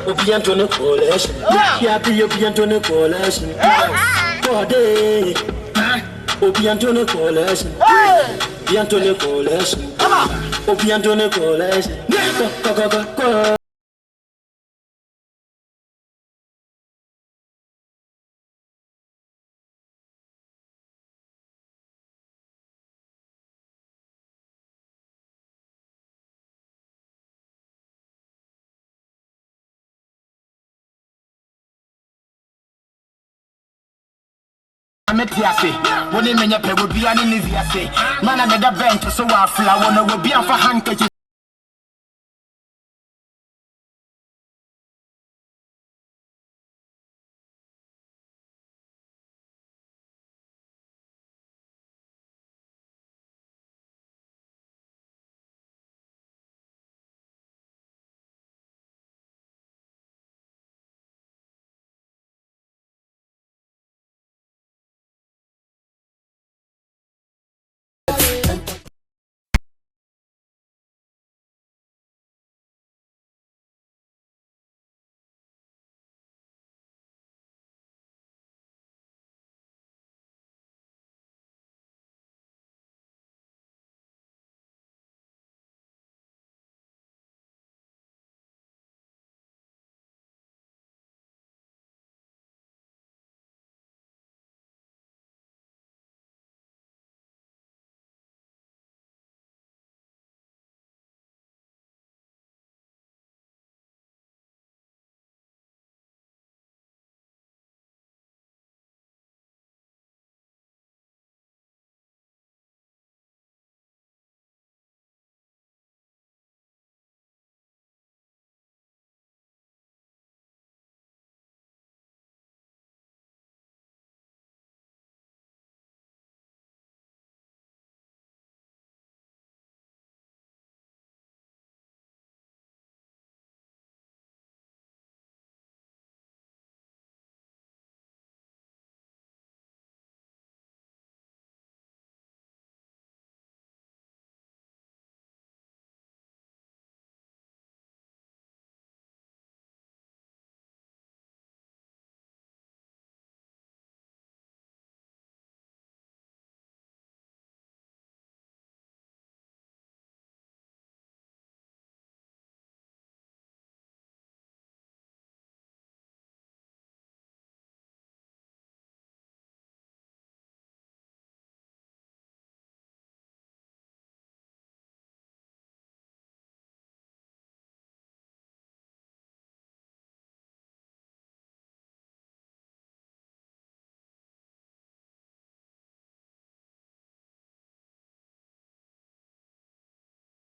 Obi Anthony collection. Happy Obi Anthony collection. Body. Obi Anthony collection. Obi Anthony collection. Obi Anthony collection. Go go go go. Mete ase wo ne menyɛ pɛ wɔ bia ne ne wiase mana meda bench so wɔ afla wɔ no wɔ bia mfa handkerchief.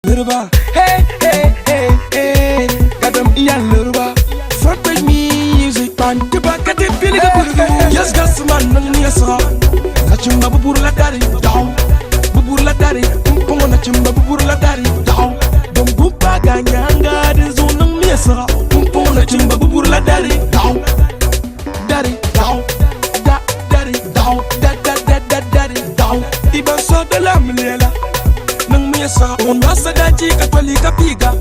Yoruba. Hey, hey, hey, hey. Got them Ian Yoruba. Front page music, pan. The back at the feeling good. Yes, gas man, no near saw. Nachimba bubur la dari down. Bubur la dari. Kumpongo nachimba bubur la dari down. Dom bumpa ganyanga de zone near saw. Kumpongo nachimba bubur la dari down. Dari down. Da dari down. Da da da da dari down. Iban so de la mlela. Unwasadaji katolika piga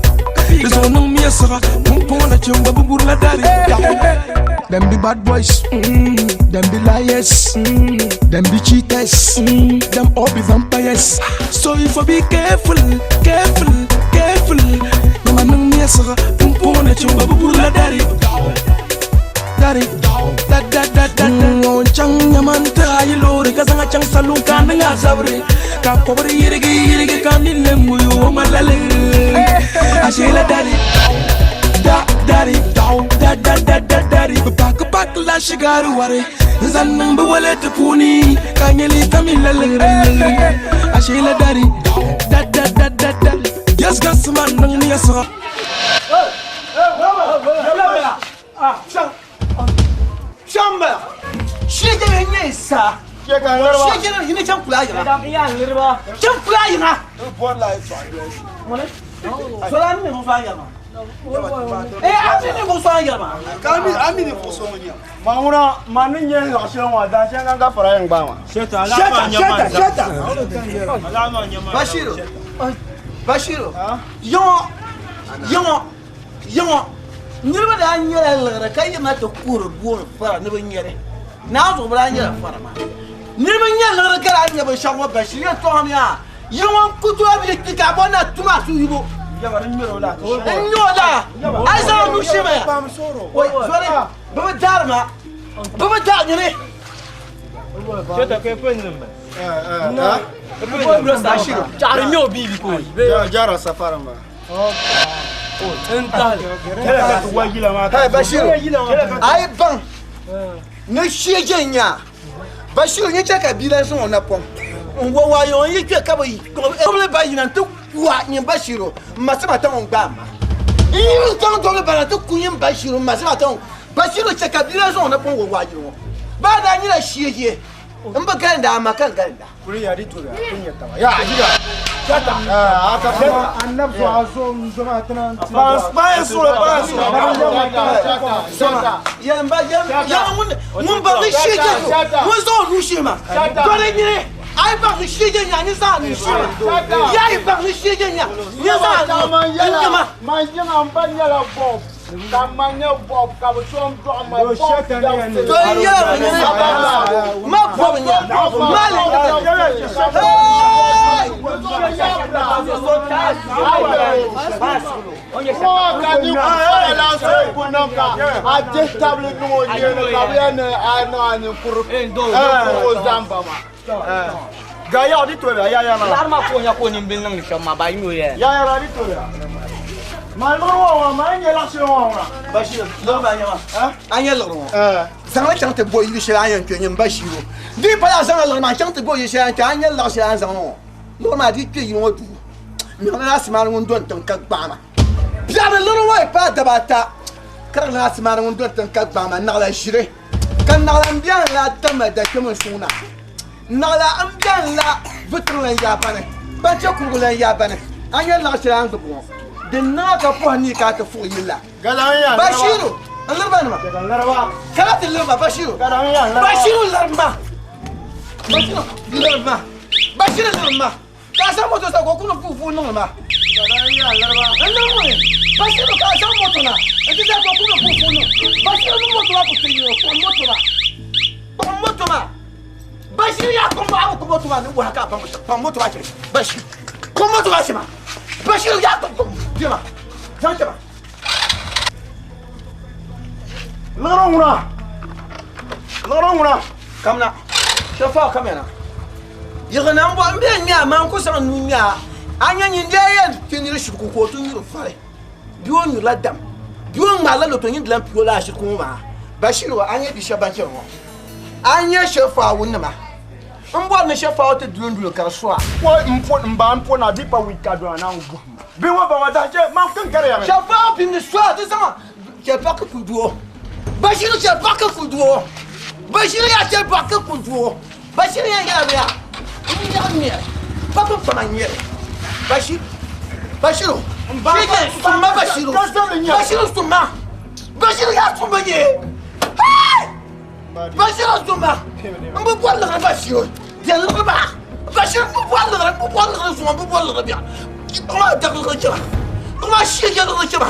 Them be bad boys, them be liars, them be cheaters, them all be vampires. So if I be careful, careful, careful. Dari, da da da da. Chang nyaman tayi lori kazanga chang salun kan nga sabre. Ka kobri yirigi yirigi kan ni lembu malale. Ashela dari, da dari, da da da da dari. Bak bak la shigaru ware. Zannan bu wale tupuni kanyeli kamilale. Ashela dari, da da da da da. Yes gas man nang ni yasa. Ah, shamba. Shege nye sa. Shege na yine cham kula yina. Cham kula yina. Sola ni mo fa yama. Eh, ami ni mo fa yama. Kami ami ni fo so ni. Ma wuna ma ni nye zaɣ shɛli ŋɔ dan shɛŋa ka fara yɛn gbaa maa. Sheta, sheta, sheta. Bashiru. Bashiru. Yɔŋɔ. Yɔŋɔ. Yɔŋɔ. Niriba daa nyɛla liɣiri ka yirina ti kuhiri booni fara ni bɛ nyɛli. Naa zuɣu bɛ daa nyɛla fara maa. Niriba nyɛ liɣiri ka daa nyɛ binshɛɣu ŋɔ Bashir yɛltɔɣa mi yaa yi ŋun ku tooi bɛ kpi ka a bɔri ni a tum a suhuyubu. N nya o la a yi zaŋ o nuu shee ma ya. Oi zɔri bɛ bi daari ma bɛ bi daari nyini. Chaɣiri nyɛ o biibi ko. Jara safari ma. Hey Bashiru, a yi baŋ ni shee je n-nya Bashiru ni chɛ ka bia lan zaŋ o napɔŋ n-wa waayo n yi kpe ka bɛ dobili ba yina nti ku a nyin Bashiru m ma sima taŋ n gbaai ma. N yi zaŋ dobili ba na nti ku nyin Bashiru m ma sima taŋ Bashiru chɛ ka bia lan zaŋ o napɔŋ wa waayo ŋɔ. Baa daa nyɛla shee je m bi galinda a ma ka n galinda. Kuli ya di tobi a kun ya taba. Ya ajiga. Shata. Ah aka fa annab so a so zoma tana. Ba so ba so. Zoma. Yɛn ba yɛn yɛn ŋun ŋun ba ni shee je so ŋun zaŋ o nuu shee ma. Dɔni nyini a yi baŋ ni shee je nya ni zaŋ a nuu shee ma. Ya yi baŋ ni shee je nya ni zaŋ a nuu n ma. Man yiŋa n ba nyɛla Bob. Ka n ma nyɛ Bob ka bɛ so n dɔɣi ma Bob Dawson. To n yɛla mi nyini ma Bob nya ma le Hey! A dihi tabili niŋ o nyeeni ka bɛ yɛn ni a niŋ a ninkuri o zamba maa. Ga yaɣu di tobi ya ya na. Laɣiri maa ka o nya ka o nimbili niŋdi shɛm maa ba yi nya o yɛya. Ya ya di tobi. Ma liɣiri ŋɔ ŋɔ ma nyɛ laɣ shɛli ŋɔ ŋɔ. Bashir, liɣiri maa nyɛ maa. A nyɛ liɣiri ŋɔ. Zaŋli chaŋ ti bo yili shɛli a ni yɛn kpe nyini Bashiru. Di yi pala a zaŋla liɣiri maa chaŋ ti bo yili shɛli a ni kpe a ni nyɛ laɣ shɛli a ni zaŋ ŋɔ. Liɣiri maa di kpe yili ŋɔ duu. Niŋdi Asimaani ŋun doni tiŋ ka gbaai ma. Biɛɣuni liɣiri ŋɔ yi paai daba ata ka di niŋ Asimaani ŋun doni tiŋ ka gbaai ma naɣila ʒiri. Ka naɣila m bɛni la tamali dakpɛm n suŋ na. Naɣila m bɛni la vitiŋ lan yaa bani, kpanchɛ kurugu lan yaa bani. A nya laɣ shɛli a ni gbubi ŋɔ, di niŋ a ka pɔhim mi ka a ti fuɣi yili la. Bashiru, n liri ba nima. Kana ti liri ba, Bashiru. Bashiru liri ma. Bashiru liri ma. Bashiru liri ma. Ka a zaŋ moto sa ka o kuli vuui vuui niŋli maa. N niŋ ŋuni Bashiru ka a zaŋ moto na n ti zali ka o kuli vuui vuui niŋ Bashiru ni moto maa ku ti yi o kpuɣim moto maa kpuɣim moto maa Bashiru yaa kpuɣim a bi kpuɣi moto maa ni wahi ka a baŋ kpuɣim moto maa chɛ Bashiru kpuɣim moto maa chɛ ma Bashiru yaa kpuɣim chɛ ma zaŋ chɛ ma. Liɣiri ŋuna liɣiri ŋuna kamina shɛfaɣu kamina yiɣi na m-bɔ m be n-nya a maa n ku zaŋ n nuu ŋme a a nya nyin lee yɛn ti niri shiriku ka o ti nyuri vari bee o nyurila dam bee o ŋmaarila loto nyin dilan pii o lala shiriku ŋɔ maa Bashiru a nya bi shɛba ban chani ŋɔ a nya shɛfaɣunima m bɔri ni shɛfaɣu ti duli n-duli ka di so a. Ko m po m ba m po na di pa wiki ka dɔna na n guhi ma bɛ ŋɔ ba ŋɔ dahi chɛ man kin gari ya mi. Shɛfaɣu pindi so a ti zaŋ a chɛ paɣa ka ku duo Bashiru chɛ paɣa ka ku duo Bashiru yaa chɛ paɣa ka ku duo Bashiru yɛn yɛla bɛ yaa n nyaɣi ŋmɛri pa bin kpama ŋmɛri Bashiru Bashiru shege summa Bashiru Bashiru summa Bashiru yaa summa nyɛ hey Bashiru summa n bi bɔri liɣiri Bashiru diɛn liɣiri maa Bashiru n bi bɔri liɣiri n bi bɔri liɣiri summa n bi bɔri liɣiri biɛɣu kpaŋ daɣi liɣiri chɛma kpaŋ shege liɣiri chɛma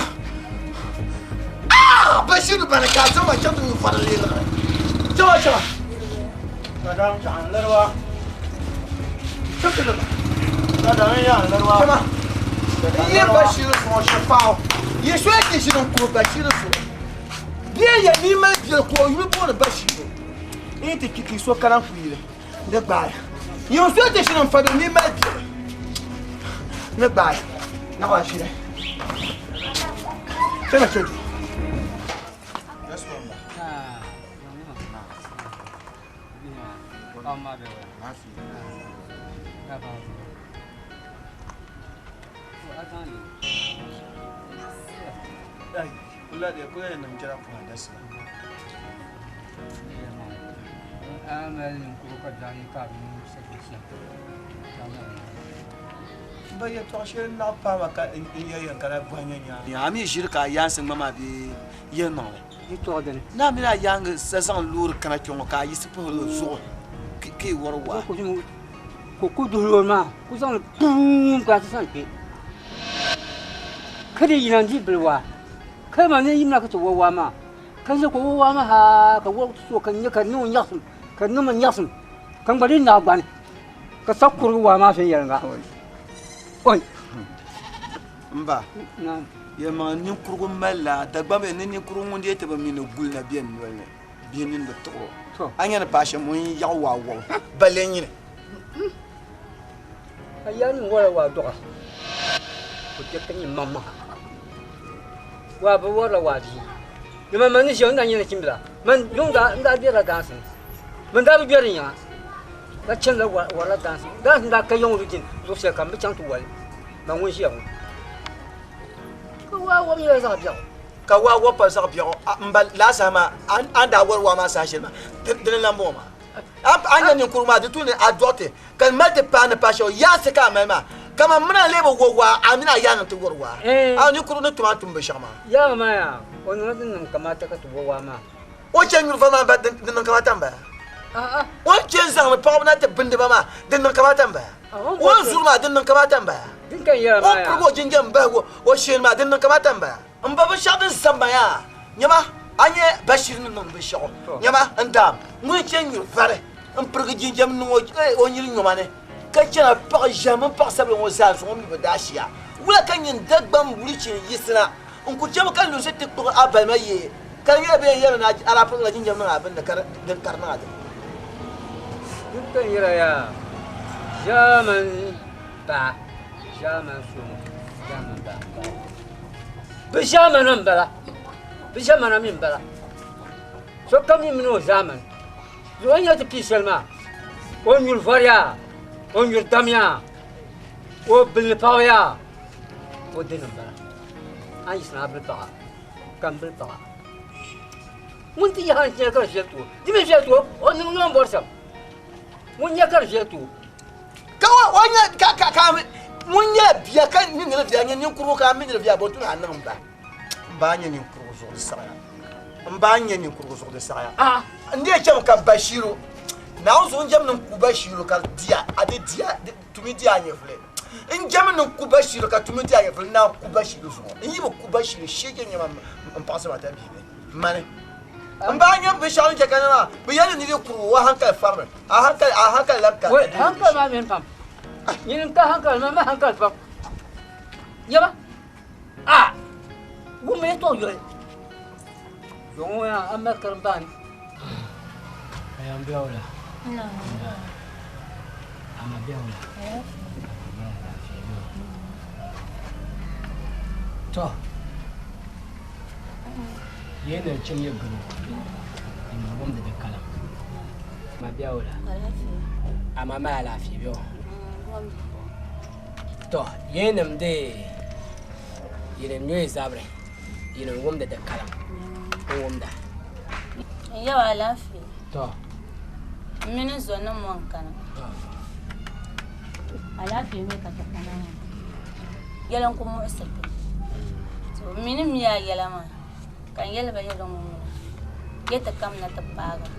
ah Bashiru bani ka a zaŋ ma chaŋ ti nyu vari lee liɣiri chɛma chɛma N-yi Bashiru zuɣu Shɛfaɣu, yi soya ti ʒini n-kuhi Bashiru zuɣu. Bia ya ni mali biɛli ka o yuli booni Bashiru. N yi ti kpi ka yi so kana n-ku yili ni gbaai. Yi soya ti ʒini n-fabili ni mali biɛli ni gbaai. Naɣila ʒini. Chana chɛ duu. Ba yɛltɔɣa shɛli n naɣ paai ma ka n yɛli yɛn kana bɔhi nyɛ nyaa. A mi ʒiri ka a yaansi ŋma maa bee yɛlimaŋli. Naa mini a yaaŋa sa zaŋ loori kana kpe ŋɔ ka a yiɣisi puhiri o zuɣu ka yi wari waa. Ka o ku duhi loori maa ka o zaŋ li puum ka a ti zaŋ kpe. Ka di yina n-di bili waa. Kai ma ni yimina ka ti wa waa maa ka n ʒe ka o wa waa maa haa ka wa so ka n nya ka di niŋ o nyaɣisim ka di niŋ ma nyaɣisim ka n gba dii naai gbani ka sa kurigi waa maa viɛnyɛliŋga. Oi! M ba, yɛlimaŋli ninkurigu malila Dagbamba ni ninkurigu ŋun dee ti bi mi ni guli na be noli ni bia nini bi tiɣir o. A nya ni paai shɛm ŋun yaɣi waa wɔbu balle nyini. A yaa ni wala waa dɔɣa o chɛ ka nyɛ maŋmaŋa waa bi warila waa bia ni man man ni ʒiya n daa nyɛ nachimbila man yuŋ daa n daa gbɛrila daansi ni ban daa bi gbɛri nyaŋa ka chanila warila daansi daansi daa ka yiŋ rijin zuɣu shɛli kam bi chaŋ ti wali man ŋun ʒiya ŋɔ ka waa wɔbu nyɛla zaɣ biɛɣu ka waa wɔbu pa zaɣ biɛɣu n ba laa saha maa a ni daa wari waa maa saha shɛli maa dini n lan bɔŋɔ maa A nya ninkurigu maa, di tu ni a dɔɣi ti, ka mali ti paai ni paai shɛli yaansi ka a mali maa. Kaman mini a lee bi wari waa, a mini a yaaŋa nti wari waa. A ninkurigu ni tum a ni tum binshɛɣu maa. Yaaŋa maa yaa, o niŋla din niŋ kamaata ka ti wa waa maa. O chɛ nyuri vari maa m-ba din niŋ kamaata m-bala. O ni chɛ n-zaŋdi paɣiba na ti bindi ba maa, din niŋ kamaata m-bala. O ni zuri maa, din niŋ kamaata m-bala. O ni pirigi o jinjam m-bahi o sheeni maa, din niŋ kamaata m-bala. M ba binshɛɣu din zab ma yaa, nyama, a nya Bashir ni niŋ binshɛɣu, nyama, n daam ŋun chɛ nyuri vari m-pirigi jinjam niŋ o nyili nyoma ni, ka chana paɣ ʒiɛhi mini paɣ sabila ŋɔ zaa zuɣu m-mi bi daashiya. Wula ka nyin Dagbaŋ bulichini yiɣisina n-ku chɛ mi ka lunsi ti kpuɣi a balima yee, ka di nyɛla bɛ yɛn yɛrimi ni a daa pirigila jinjam niŋ a bini ni ka din kari niŋ a dini? Din ka n yɛra yaa, ʒiɛmani baa, ʒiɛmani so ŋɔ, ʒiɛmani baa m-bala. Bɛ ʒiɛmani m-bala, bɛ ʒiɛmana mi m-bala. Sokam mi mini o ʒiɛmani. Zuɣu o ni nya ti pii shɛli maa, o nyuri vari yaa, o nyuri dam yaa, o bilini paɣaba yaa, o dini m-bala. A ni yiɣisi ni a bili paɣa, ka m bili paɣa. Ŋun ti yaha n-nya ka di viɛli ti o, di mi viɛli ti o, o niŋ ni o ni bɔri shɛm. Ŋun nya ka di viɛli ti o. Ka o nya ka ka ka ŋun nyɛla bia ka mi ni di viɛla nyɛ ninkurigu ka a mi ni di viɛla bɔ tuni a niŋ m ba m ba nyɛ ninkurigu zuɣu di saɣaya m ba nyɛ ninkurigu zuɣu di saɣaya n dee chɛmi ka Bashiru Naawuni zuɣu n jɛm ni n ku Bashiru ka di dia a di dia tumi di a nyɛvuli n jɛm ni n ku Bashiru ka tumi di a nyɛvuli n naan ku Bashiru zuɣu n yi bi ku Bashiru shee nyɛma n paɣasi ma tabiibi mani n baa nyɛ binshɛɣu ni chɛ ka nima bi yɛli ni di kuri o hankali farimi a hankali a hankali labi ka Wai hankali maa mini pam nyini n ka hankali maa ma hankali pam yaba a wummi yɛtɔɣ yoli zuŋɔ yaa a mali karimbaani Ayan biɛwula. Ama biɛwula. To. Ye na chim ye garo. Ima wumdi di kalam. Ma biɛwula. Ama ma alaafee biɛw. To, ye nim de yinim nyoyi zabiri yinim wumdi di kalam n wumda. N yaba alaafee. To. N mini n zɔnim ŋɔ n kana. Alaafee mi ka ti kana maa. Yɛli n ku muɣisiri ti. To n mi ni mi a yɛla maa ka n yɛli ba yɛli ŋɔ ŋuna yɛ ti kamina ti paagi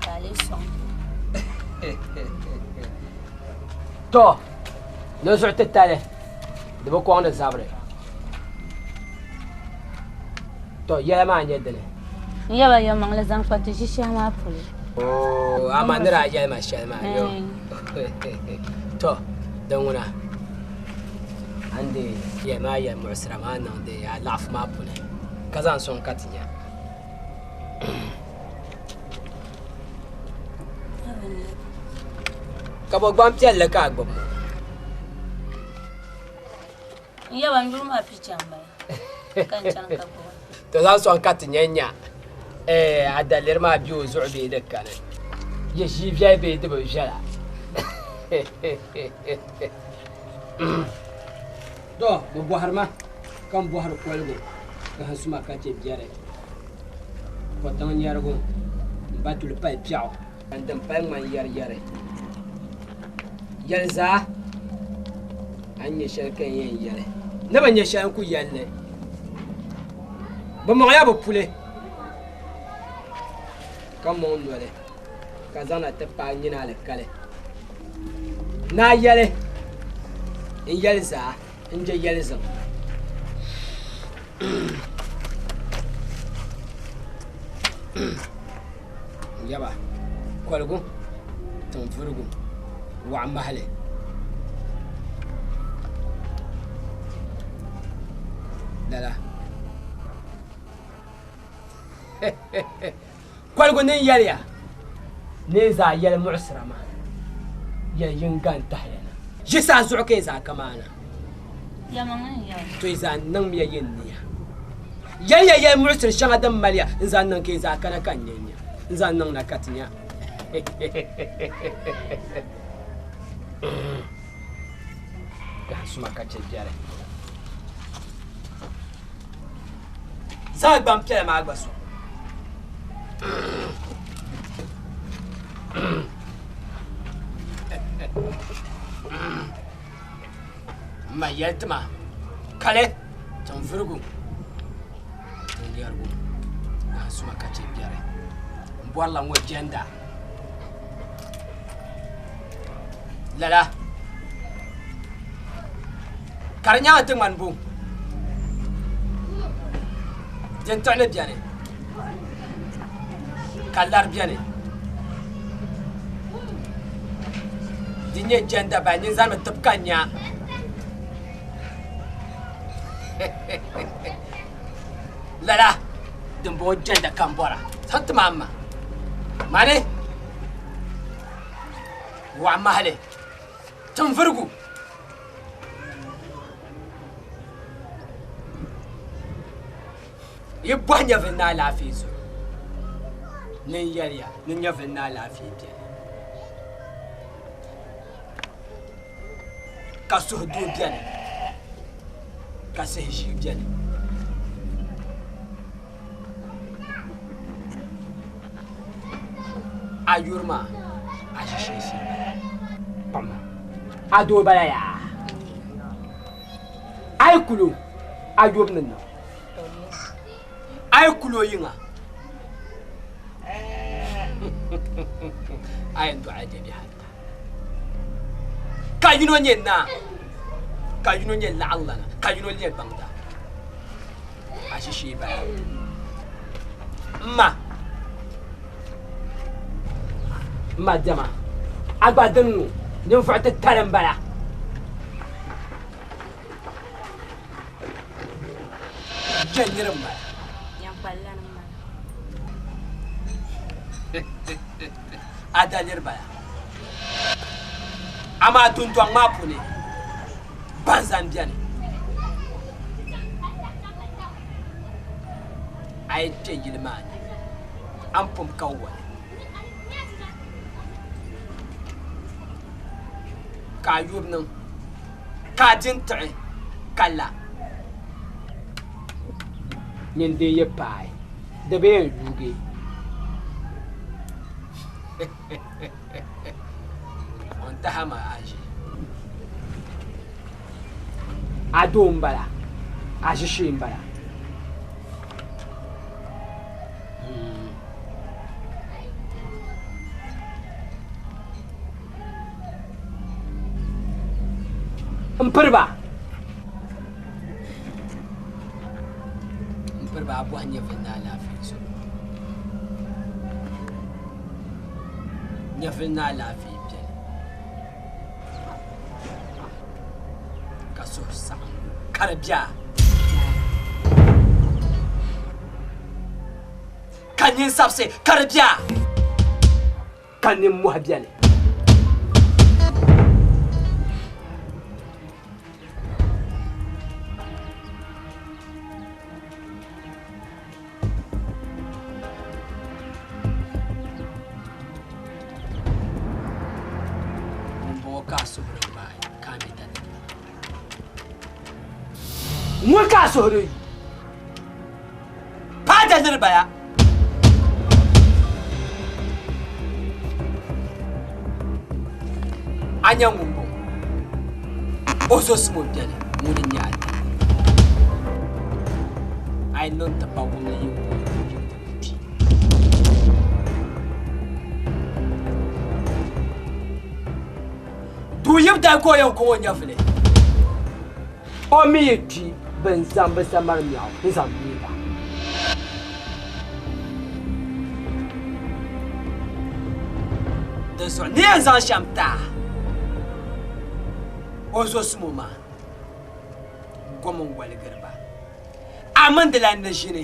ka a lee sɔŋ ti. To, ni zuɣu titali di bi kɔŋdi zabiri. To, yɛla maa n-nyɛ dini. N yaba yɛlimaŋli zaŋ kpa ti ʒishɛhi maa polo. Oo, amaa ni daa yɛli ma shɛli maa yo. To, din ŋuna, a ni dii yɛli ma a yɛli muɣisira maa niŋ di a laɣifu maa puuni, ka zaŋ sɔŋ ka ti nya. Ka bɔ gbampiɛlli ka a gbubi ŋɔ? N yaba n yuri maa picha m-bala ka n chani ka gbubi. To zaŋ sɔŋ ka ti nya nya a daliri maa be o zuɣu bee di kani. Yi ʒii viɛli bee di bi viɛla. To bɛ bɔhiri ma ka m bɔhiri koligu ka n suma ka chɛ biɛri. Kɔtiŋ nyɛrigu m ba tuli pali piɛɣu ka n din pali ŋmani yɛriyɛri. Yɛli zaa a ni nya shɛli ka n yɛn yɛli. Ni bi nya shɛli n ku yɛli li. Bɛ mɔŋya bɛ puli ka mɔŋ noli ka zaŋna ti paai nyini alikali. Naa yɛli n yɛli zaa n je yɛli ziŋ. Yaba, koligu, tiŋvurigu, waɣa mahali. Lala. Koligu ni yɛliya ni yi zaa yɛli muɣisira maa, yɛli yiŋga n-tahiya na. Ʒi saa zuɣu ka yi zaa kamaana. To yi zaa niŋmiya yin nia. Yɛliya yɛli muɣisiri shɛŋa din maliya n-zaŋ niŋ ka yi zaa kana ka n nya nya n-zaŋ niŋ na ka ti nya. Suma ka chɛ biɛri. Zaa gbampiɛla maa gba so. Ma yɛli ti ma kali tinvurigu tinyɛrigu nahi suma ka chɛ biɛri n bɔrila ŋɔ jɛnda lala ka di nyaŋ ti ŋmani buŋ din tiɣili biɛni ka lari biɛni di nyɛ jɛnda ba nyin zanimi tibi ka nya lala din bɔŋɔ jɛnda ka n bɔra zaŋ ti ma a ma mani waɣa mahali tinvurigu Yi bɔhi nyɛvili ni alaafee zuɣu, ni n yɛli ya ni nyɛvili ni alaafee beni, ka suhudoo beni, ka suhuʒii beni. A yuri maa, a ʒishee shee bala. Kpaŋma, a doo bala yaa. A yi kul o, a yobu ni niŋ. A yi kul o yiŋa, a yɛn dɔɣila dabiɛhi ata. Ka yino nyɛ naa, ka yino nyɛ laɣilana, ka yino leei baŋda. A ʒishee bala. M ma, m ma diɛma, a gba dini ŋɔ, ninvuɣ titali m-bala. Jɛ niri m-bala. Nyankpalilana m-bala. A daliri bala. Amaa dundɔŋ maa puuni banza m-beni. A yi kpe yili maa ni, a ni pom ka wali. Ka a yobu niŋ. Ka a di n-tiɣi ka la. Nyin dee yi paai, di bi yɛn yuugi. O ni tahi a ma a ʒi. A doo m-bala, a ʒishee m-bala. N piri ba n piri ba a bɔhi nyɛvili ni alaafee zuɣu nyɛvili ni alaafee beni ka suhu saɣim ka di be a ka ninsabisi ka di be a ka nimmohi beni. Ŋumbɔŋɔ ka a suhuri gbaai ka a mi dali. Ŋuni ka a suhuri yu? Paai daliri bala. A nya ŋun bɔŋɔ, o zo simo beni, ŋuni n-nyɛ a dali. A yi niŋ tipawumli yi ku yi ti kpi. Duu yib dali ka o yɛn kɔŋ o nyɛvili, o mi yi kpi. Bɛn zaŋ bɛ samari miɛɣu n-zaŋ me ba. Dinzuɣu ni yɛn zaŋ shɛm ti a, o zo simo maa, gom n-woligiri ba. A mini di lan ni ʒini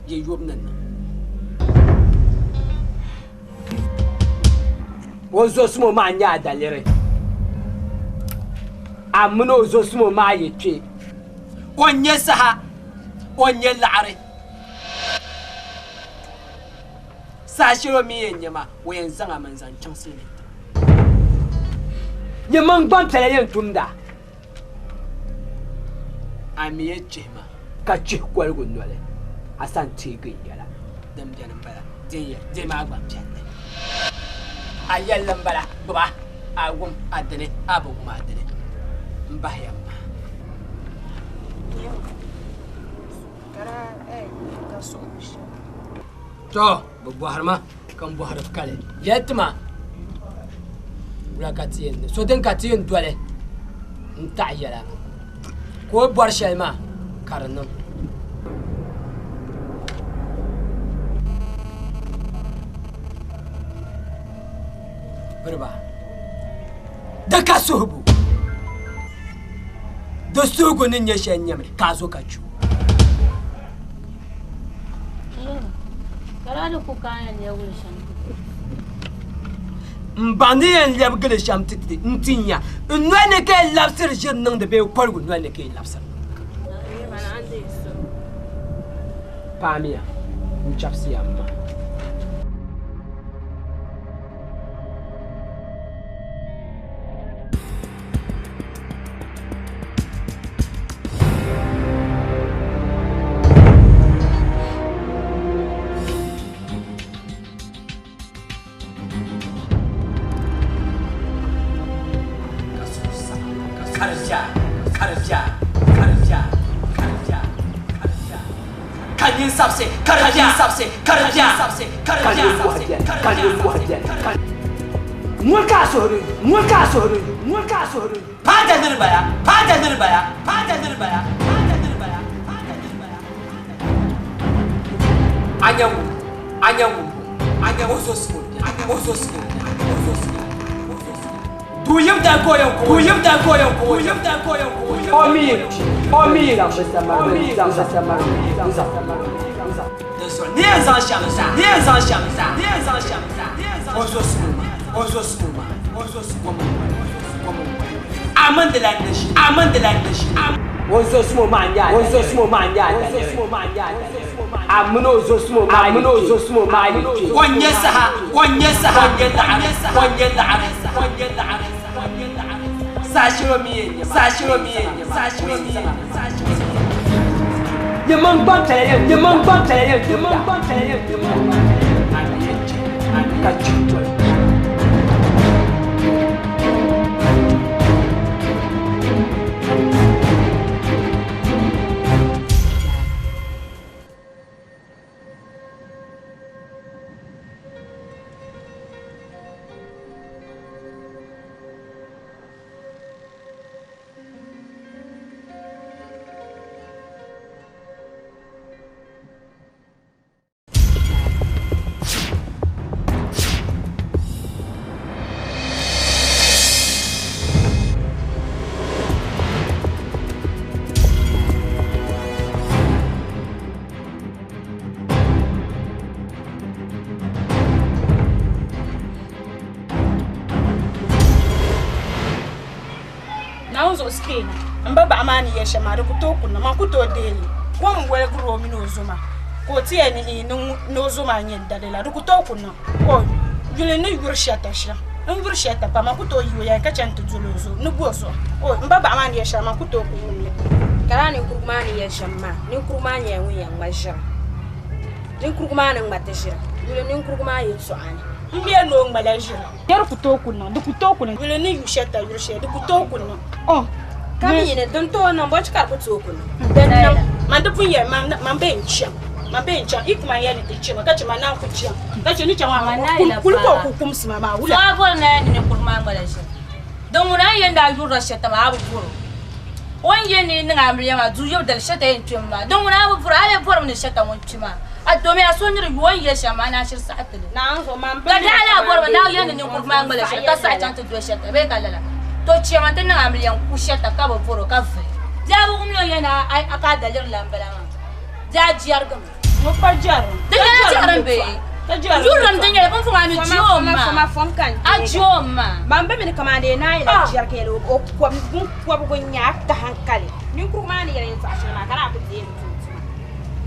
yi yobu ni niŋ. O zo simo maa n-nyɛ a daliri. A mini o zo simo maa yi kpe, o nya saha, o nya laɣiri. Saha shɛli o mi yɛn nya ma, o yɛn zaŋ a mi n-zaŋ chaŋ silimiin tiŋ. Nyɛ man gbampiɛla yɛn tumda, a mi yɛn chihi ma ka chihi koligu noli, a sani teegi n yɛla. Din beni m-bala, deemi a gbampiɛlli. A yɛlli m-bala, gbiba, a wum a dini, a bi wum a dini. M bahi ya m-maa. To, bɛ bɔhiri ma ka m bɔhiri kali. Yɛli ti ma, wula ka ti yɛn niŋ? So din ka ti yɛn doli n-taɣi yɛla ka o bɔri shɛli maa ka di niŋ. Biriba, di ka suhigu. Di suhigu ni nyɛ shɛli nyɛmi ka a zo ka chɛ o. M baŋ ni yɛn lɛbigili shɛm ti ti n-ti nya n noli ni ka yi labisiri ʒiri niŋdi bee koligu noli ni ka yi labisiri niŋdi. Paamiya n chɛbisiya m ma. Ŋɔ ka a suhuri ŋɔ ka a suhuri ŋɔ ka a suhuri Paada niri bala, paada niri bala, paada niri bala, paada niri bala, paada niri bala. A nya ŋun, a nya ŋun, a nya o zo suŋ, o zo suŋ, o zo suŋ, o zo suŋ. Duu yim dali ka o yɛn ku o, duu yim dali ka o yɛn ku o, duu yim dali ka o yɛn ku o. O mi yɛn kpi, o mi yɛn kpi, o mi yɛn kpi. Dinzuɣu ni yɛn zaŋ shɛm zaa, ni yɛn zaŋ shɛm zaa, ni yɛn zaŋ shɛm zaa, ni yɛn zaŋ. O zo suŋ maa, o zo suŋ maa, o zo suŋ maa. A mini di lan ni ʒi, a mini di lan ni ʒi. O zo sumo maa n-nyɛ a o zo sumo maa n-nyɛ a o zo sumo maa n-nyɛ a A mini o zo sumo maa a mini o zo sumo maa yi kpe. O nya saha, o nya saha, o nya laɣiri, o nya laɣiri, o nya laɣiri, o nya laɣiri. Saha shɛli o mi yɛn nya ma, saha shɛli o mi yɛn nya ma, saha shɛli o mi yɛn nya ma, saha shɛli o mi yɛn nya ma. Nyɛ man gbampiɛla yɛn, nyɛ man gbampiɛla yɛn, nyɛ man gbampiɛla yɛn, nyɛ man gbampiɛla yɛn. A mi yɛn chɛ, a mi ka chɛ toli. Naawuni zuɣu sikpeeni m ba baɣa maa ni yɛli shɛm maa di ku tooi ku niŋ man ku tooi deei li kom n woligiri o mini o zo maa ka o ti yɛli ni ii ni o zo maa n-nyɛ n dali la di ku tooi ku niŋ ka o yuli ni yuri shɛta shɛm n yuri shɛta pam man ku tooi yi o yɛli ka chani ti doli o zo ni bo zuɣu o m ba baɣa maa ni yɛli shɛm man ku tooi ku wum li. Ka lala ninkurigu maa ni yɛli shɛm maa ninkurigu maa nyɛla ŋun yɛn ŋma ʒiri ninkurigu maa ni ŋma ti ʒiri yuli ninkurigu maa yɛltɔɣa ni. M mi ni o ŋmala ʒiri. Di ku tooi ku niŋ, di ku tooi ku niŋ. Yuli ni yu shɛli ta yuri shɛli, di ku tooi ku niŋ. Oh. Ka mi yi ni din tooi niŋ, bɔchi ka di ku tooi ku niŋ? Din niŋ, man di pun yɛli man, man bee n-chaŋ, man bee n-chaŋ, yi ku man yɛli ni ti chɛ ma, ka chɛ ma naan ku chaŋ, ka chɛ ni chaŋ maa, kuli ka o ku kumsi ma maa, wula? So a bɔri ni a yɛli ni ninkurigu maa ŋmala ʒiri? Din ŋuna a ni yɛn daa yurila shɛta maa a bi bɔr o. O ni yɛn ni yi niŋ amiliya maa duu yibu dali shɛta yɛn kpɛmi maa. Din ŋuna a bi bɔr o, a lee bɔrimi ni shɛta ŋun kpi maa. A domi a so ni di yu o ni yɛli shɛm maa, a naan shiri saɣi ti li. Ka daa lahi bɔrimi ni a yɛn ni ninkurugu maa ŋmala shɛli ka saɣi chaŋ ti doli shɛta bee ka lala. To chɛma nti niŋ amiliya n-ku shɛta ka bi bɔr o ka vuhi. Di a bi wum ni o yɛn ni a ka a daliri la m-bala maa. Di a jɛrigimi. Ŋɔ pa jɛrim. Di nyɛla jɛrim bee? Yurilim din nyɛli bin maa mi ji o ma. A ji o ma. Man bi mini kamani dee naa yɛla jɛri ka yɛli o kɔbigu n-nyɛ a ka hankali. Ninkurigu maa ni yɛli yɛltɔɣa shɛli maa ka daa ku deei li tum tuma.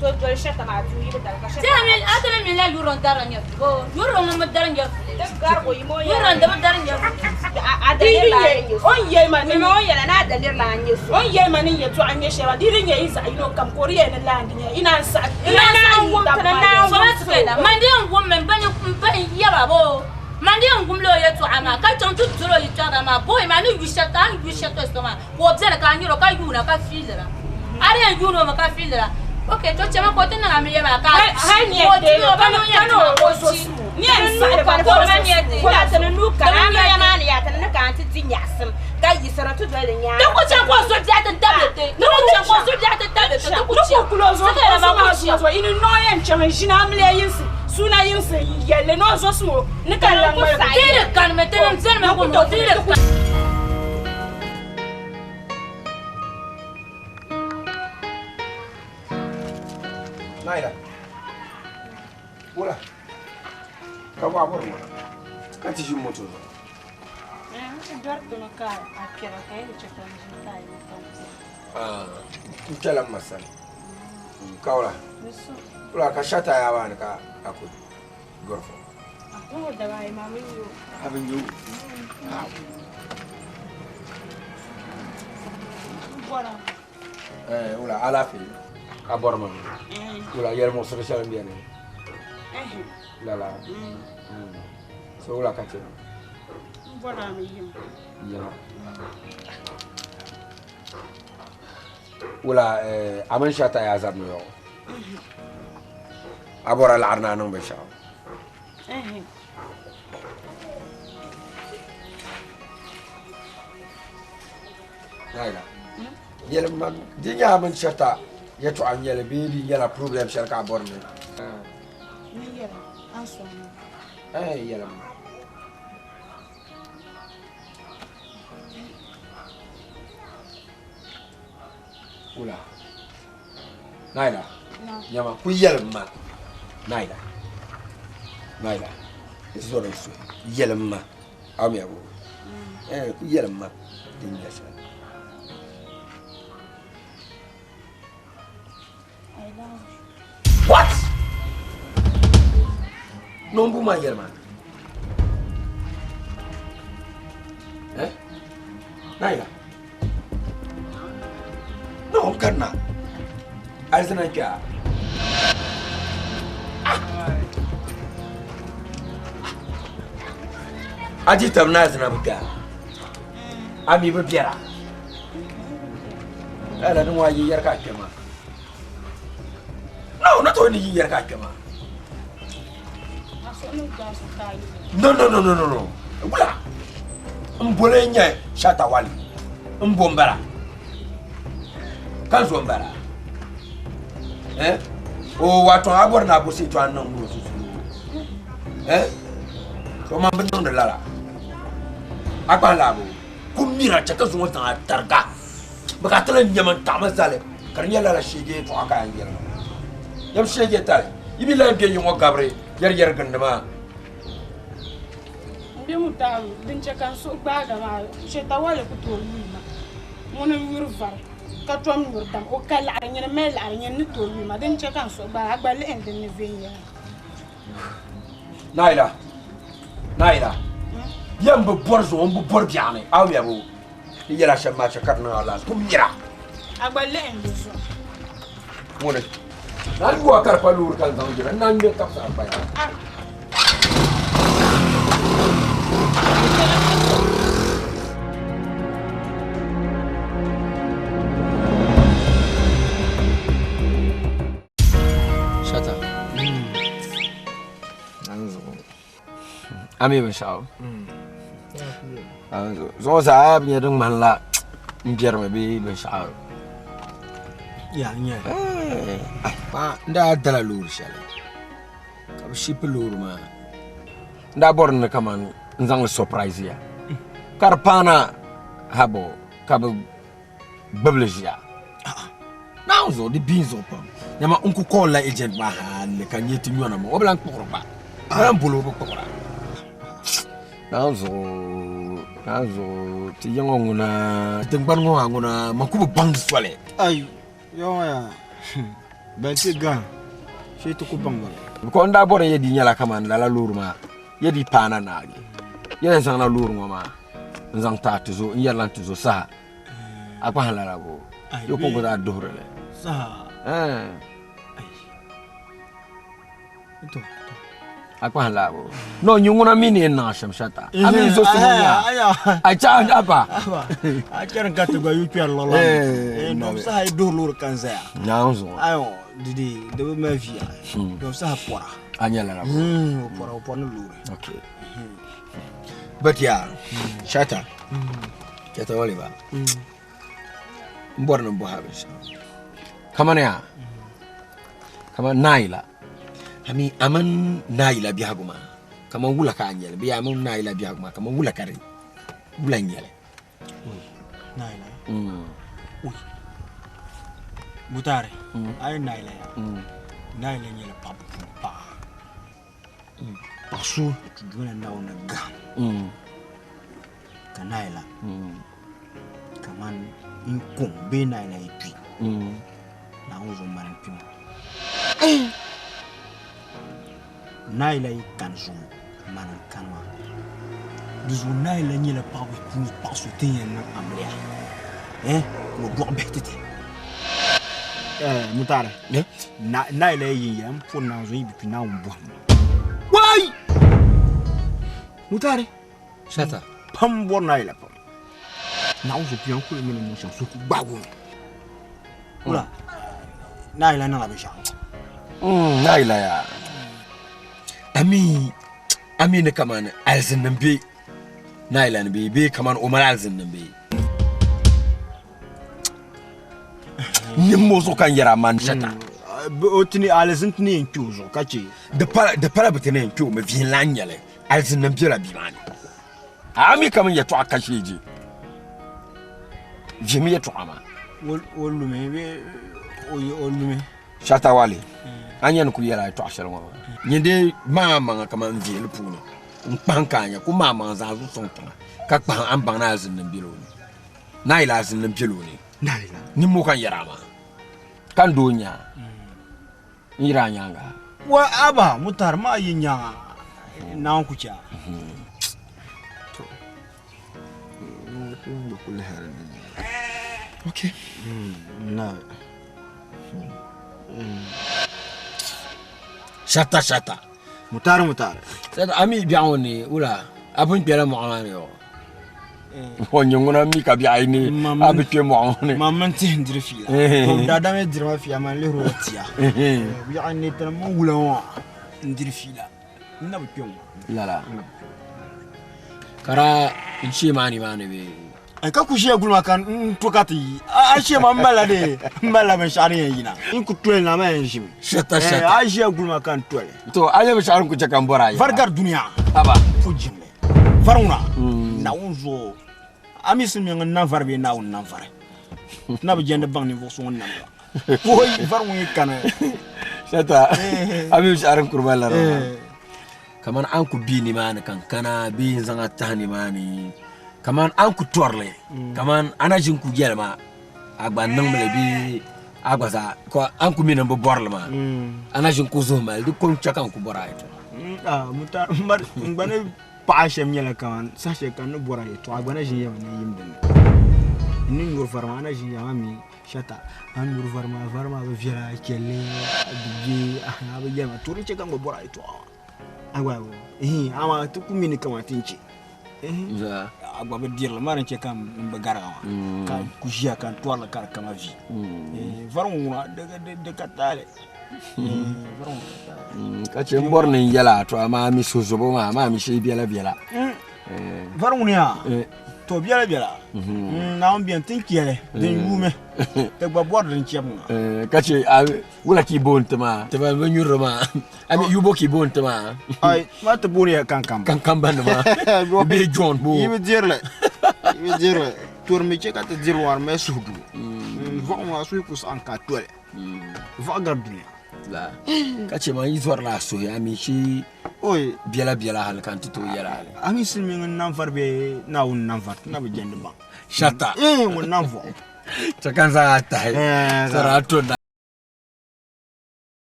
To doli shɛta maa duu yi bi dali ka shɛta maa. A ti mi minila yurilim darila nyɛvili boo? Yurilim ŋun bi dari nyɛvili. Di garig o yima o yɛla. Yurilim di bi dari nyɛvili. A daliri la n nyɛ so. O ni yɛli ma ni o yɛla ni a daliri la n nyɛ so. O ni yɛli ma ni n yɛltɔɣa n nyɛ shɛli maa di di nyɛ yi zaɣ yino kam ka o di yɛli ni lahi di nyɛ yi naan saɣi yi naan saɣi yi taba maa yɛla. Man di yɛn wum mi n ba n yaba boo man di yɛn wumla o yɛltɔɣa maa ka chaŋ ti doli o yɛltɔɣa maa booyi maa ni yu shɛli ka a ni yu shɛli to so maa ka o beni ka a nyari o ka yuuna ka fiilira a di yɛn yuuni o mi ka fiilira ok to chɛmi ka o ti niŋ amiliya maa ka ka o ti o ba ni o yɛn ti maa ka o ti Ti ku chaŋ ka o zo biɛɣu ti tabili ti. Ti ku chaŋ ka o zo biɛɣu ti tabili ti. Ti ku chaŋ. Ni ku kul o zo maa zuɣu, yi ni noo yɛn chaŋ n-ʒini amiliya yinsi, suuna yinsi n-yɛli li ni o zo sum o ni ka lan ŋmaligi. Ti di kanimi, tinim benimi ŋun o ti di kani. Naila. Wula. Ka bɔ a bɔri ŋɔ ka ti ʒi moto zuɣu. Dɔri ka a kpɛra ka yɛn chɛ ka n ʒi ka a yi ka N kpɛla n ma sani. Ka wula. Wula ka shata yaa maa ni ka a ku gɔri fo. A bi nyu. Wula alaafee a bɔri ma wula yɛli muɣisiri shɛli n bɛni lala so wula ka ti yiŋa wula a mini shata yaa zabimi yɔɣu a bɔra laɣari ni a niŋ binshaɣu Naila yɛlim ma di nyɛ a mini shɛta yɛtɔɣa n nyɛli bee di nyɛla problem shɛli ka a bɔri ni yɛlim ma wula Naila nyama ku yɛlim ma Naila Naila zɔri n suhi yɛlim ma a mi abu eh ku yɛlim ma din nyɛ shɛli what nombu maa yɛli ma eh Naila no n kanna alizina n kpɛ a a di tabi ni alizina bi kpɛ a a mi bi biɛra lala ni ŋɔ a yi yɛri ka a kpɛ maa no ni tooi ni yi yɛri ka a kpɛ maa no no no no no no wula n boli n nyɛ shatawali n bo n bala ka zo n bala eh o wato a bɔri ni a bo seeto a niŋ muro susu eh so man bi niŋdi lala a kpahi laabu ku mira chɛ ka zuŋɔ zaŋ a tariga bi ka tila nyɛma n taɣama zali ka di nyɛ lala sheege yɛltɔɣa ka a yɛn yɛli maa yɛm sheege tali yi mi lahi bɛ yi ŋɔ gabiri yɛri yɛri gindi maa N bɛ mu taabu din chɛ ka n suhu gbaaga maa shetawali ku tooi yuli ma ŋuni n yuri vari ka tom nyuri dam o ka laɣiri nyini mali laɣiri nyini ni tooi yuli ma din chɛ ka n suhu gbaaga a gba lihi n din ni viɛnyɛla. Naila Naila yɛm bi bɔri zuɣu n bi bɔri biɛɣuni a wɛbu Ni yɛla shɛm maa chɛ ka di niŋ alahichi kum mira. A gba lihi n di zuɣu. Ŋuni na yuwa ka di pa loori ka n zaŋ jira n na ŋmɛ kabisa a gbaya. Shata. A mi binshɛɣu? Zuɣu zaa bi nyɛ din ŋmanila n biɛrimi bee binshaɣu. Ya n nyɛli. N daa dala loori shɛli ka bi shipi loori maa. N daa bɔri ni kamani n zaŋli surprise ya ka di paana habo ka bi gbubili ʒiya. Naawuni zuɣu di bia zuɣu pam. Nyama n ku call la agent maa hali ka nyɛ ti nyɔna ma o bi lan kpuɣiri gba. O bi lan boli o bi kpuɣira. Naawuni zuɣu Naawuni zuɣu ti yiŋɔ ŋuna tingbani ŋɔ maa ŋuna man ku bi baŋ di soli. Ayi yɔŋɔ yaa ban ti gahim shee ti ku baŋ ba. Because n daa bɔri yɛ di nyɛla kaman lala loori maa yɛ di paana naagi yɛ yɛn zaŋla loori ŋɔ maa n zaŋ ti a tizo n yɛrila n tizo saha a kpahi lala bo yɛ ko gba zaa duhiri li. Saha. A kpahi laa bo no nyi ŋuna mi ni yɛn niŋ a shɛm shɛta a mi zo sini nya a chɛ a ba a chɛri ka ti gba yu kpɛri lɔla dɔm saha yi duhiri loori kan zaya naawuni zuɣu ayo didi di bi mali viya dɔm saha pɔra a nyɛ lala bo o pɔra o pɔri ni loori okay but yaa shata shata wali ba n bɔri ni n bɔhi a binshɛɣu kamani yaa kamani naayila ami a mini naayila biɛhigu maa kamani wula ka a nyɛli bee a mini naayila biɛhigu maa kamani wula ka di wula n nyɛli naayila mutari a yi naayila ya naayila nyɛla paɣaba puuni paɣa paɣa so ti duuma Naawuni ni gahim ka naayila kamani n kom bee naayila yi kpi Naawuni zuɣu mani n kpima naayila yi kani zuŋɔ mani n kani maa di zuɣu naayila nyɛla paɣaba puuni paɣa so ti ni yɛn niŋ amiliya ka o dɔɣi bihi ti ti mutari naayila yi yin ya n puri Naawuni zuɣu yi bi kpi Naawuni bɔhim wai mutari shata pam bɔri naayila pam Naawuni zuɣu kpiɔŋ kuli mini niŋ shɛm so ku gbaagi o mi wula naayila niŋla binshɛɣu naayila yaa ami ami ni kamani alizinnim be naayila ni bee bee kamani o mali alizinnim bee nimmoo zuɣu ka n yɛra man shata o tini alizin tini yɛn kpe o zuɣu ka chɛ di pala bi tini yɛn kpe o mi vihin lan nyɛli alizinnim bela bia maa ni a mi kaman yɛtɔɣa ka sheeji vihimi yɛtɔɣa maa o lumi bee o lumi shata wali a nya ni ku yɛla yɛtɔɣa shɛli ŋɔ maa nyin dee maa maŋa kaman n vihili puuni n kpahim ka a nya ku maa maŋa zaŋ zuɣu sɔŋ tiŋa ka kpahim a ni baŋ ni alizinnim bela o ni naayila alizinnim bela o ni nimmoo ka n yɛra maa ka n doo nya n yira a nyaaŋa wa aba mutari maa yi nyaŋa naawuni ku chɛ a Okay. Na. Shata shata. Mutari mutari. Shata ami biɛɣu ni wula a pun kpɛla mɔɣu maa ni yɔ. O nyɛ ŋuna mi ka biɛɣu ni a bi kpɛ mɔɣu ŋɔ ni. Ma mini tihi n-diri fiila. Daadam yi diri ma fiila man lihiri o tia. Biɛɣu ni tini mini wula ŋɔ n-diri fiila. N na bi kpɛ ŋɔ. Lala. Ka daa n shee maa ni maa ni bee. Ka ku ʒiya guli ma ka n to ka ti yi. A shee maa m malila dee m malila binshɛɣu din yɛn yina. N ku toli na maa yɛn ʒimi. Shata shata. A ʒiya guli ma ka n toli. To a nyɛ binshɛɣu din ku chɛ ka n bɔri a yɛla. Vari gari dunia. Haba. Fu jiŋli. Vari ŋuna Naawuni zuɣu a mi si mi ŋun nam vari bee Naawuni nam vari ti na bi jɛndi baŋ ninvuɣu so ŋun nam ba woi vari ŋun yi kani shata a mi binshɛɣu din kuri ba lari maa kamani a ni ku be nimaani ka n kana bee n zaŋ a tahi nimaani kamani a ni ku tɔrili kamani a na ʒini ku yɛli ma a gba niŋmi li bee a gba zaa ka a ni ku mi ni n bi bɔrili maa a na ʒini ku zuhi mali di ko n-chɛ ka n ku bɔri a yɛtɔɣa. N gba ni paɣa shɛm nyɛla kaman saha shɛli ka n ni bɔri a yɛtɔɣa a gba na ʒini yɛmi ni yim dinni. N ni nyuri vari maa a na ʒini yɛmi a mi shata a ni nyuri vari maa vari maa bi viɛla a chɛli a di bɛ a bi yɛli ma to din chɛ ka n gba bɔri a yɛtɔɣa maa a gba amaa ti ku mi ni kaman ti ni chɛ. A gba bi dirili maa din chɛ ka n bi gariga maa ka n ku ʒiya ka n tɔrili ka di kama vi vari ŋɔ ŋuna di ka taali ka chɛ n bɔri ni n yɛla to amaa mi suhuzubo maa amaa mi shee biɛla biɛla vari ŋuni yaa To biɛla biɛla. Naawuni beni tin chɛli din yuumi ti gba bɔri din chɛbu ŋɔ. Ka che a wula ka i booni ti maa ti ban bi nyurili maa a mi yubo ka i booni ti maa. Ai ma ti booni ya kankamba. Kankamba nima bee John bo. Yi bi dirili yi bi dirili tori mi che ka ti diri wari mali suhudoo. Vɔɣu ŋɔ a suhu ku saɣim ka a toli vɔɣu gari dunia. La ka che maa yi zɔrila a suhi a mi shi biɛla biɛla hali ka n ti tooi yɛla hali. A mi silimiingi n nam vari bee Naawuni nam vari ti na bi jɛndi baŋ. Shata. Ŋun nam vɔɣu. Chɛ ka n zaŋ a tahi sara a to na.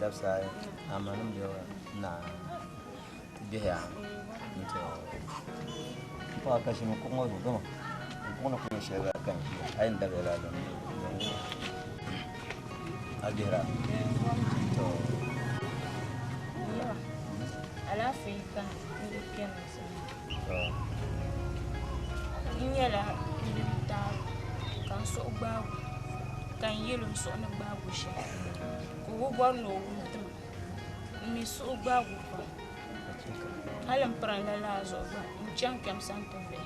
Dabisa ayi amanim bɛ na ti biɛhiya nti paɣa ka ʒimi kuɣu ŋɔ zuɣu dama n kuɣu ni ku nyɛ shɛli ka n ʒiya a yɛn dabiya laa zuɣu a bihira to Alaafee ka n di kpɛma N nyɛla n taaro ka n suhu gbaagu ka n yɛlo n suhu ni gbaagu shɛm ka o bi bɔri ni o wum tima n mi suhu gbaagu pam hali n pirinla laa zuɣu gba n chaŋ kpɛm sani ti vihi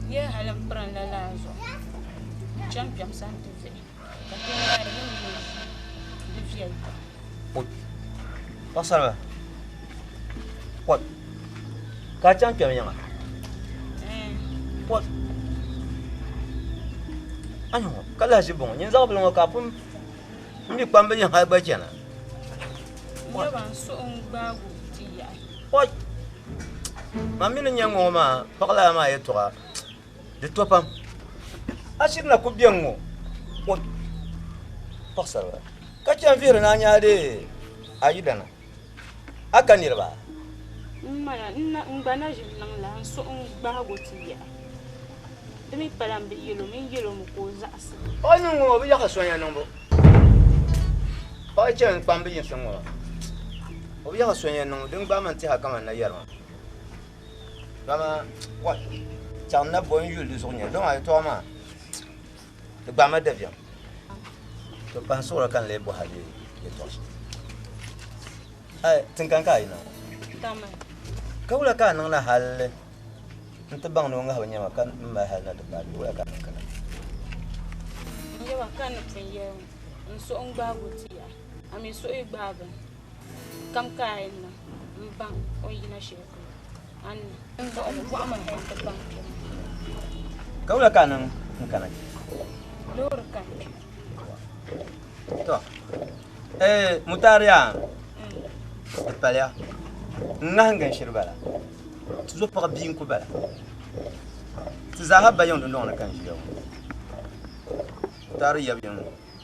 yɛ hali n pirinla laa zuɣu n chaŋ kpɛm sani ti vihi ka kpɛm maa di mini di viɛli pam. Paɣasarili pɔt ka a chaŋ kpɛm yiŋa pɔt a ni ŋɔ ka lahi ʒi bɔŋɔ nyin zaɣ bili ŋɔ ka a pun n mi kpambi yiŋa hali gba chana pɔt man mi ni nyɛ ŋɔ maa paɣa lala maa yɛltɔɣa di to pam a shiri na ku beni ŋɔ pɔt paɣasarili ka chani vihiri ni a nya dee a yidana a ka niriba? N mana n gba na ʒi niŋ la n suhu n gbaago ti yaɣi di mi pala n bi yɛlo mi n yɛlo mi ka o zaɣisi. Paɣa niŋ ŋɔ o bi yaɣi sonya niŋbu paɣa chani kpambi yinsi ŋɔ o bi yaɣi sonya niŋbu din gbaai ma n tɛha kaman na yɛri maa dama wa chaŋ na bo n yuli di zuɣu nyɛ dama a yɛtɔɣa maa di gbaai ma dabiɛm to pahi suɣuri ka n lee bɔha di yɛtɔɣa shɛm ai tiŋkani ka a yina ka wula ka a niŋ na hali n ti baŋ ni o ŋahibu nyɛma ka n mali hali na ti paai wula ka a niŋ kana n yɛba ka ni pun yɛli ŋɔ n suhu n gbaagu ti ya a mi suhu yi gbaagi kam ka a yɛn niŋ n baŋ o ni yina shɛli polo a ni n zuɣu n bɔɣi ma hali ti baŋ kpɛma ka wula ka a niŋ n kana kpɛ loori ka n kpɛ to eh mutariya di paliya n ŋahingi n shiri bala ti zo paɣa bia n ku bala ti zaaha ba yiŋ dundoŋ ni ka n ʒiya ŋɔ mutari yab yiŋ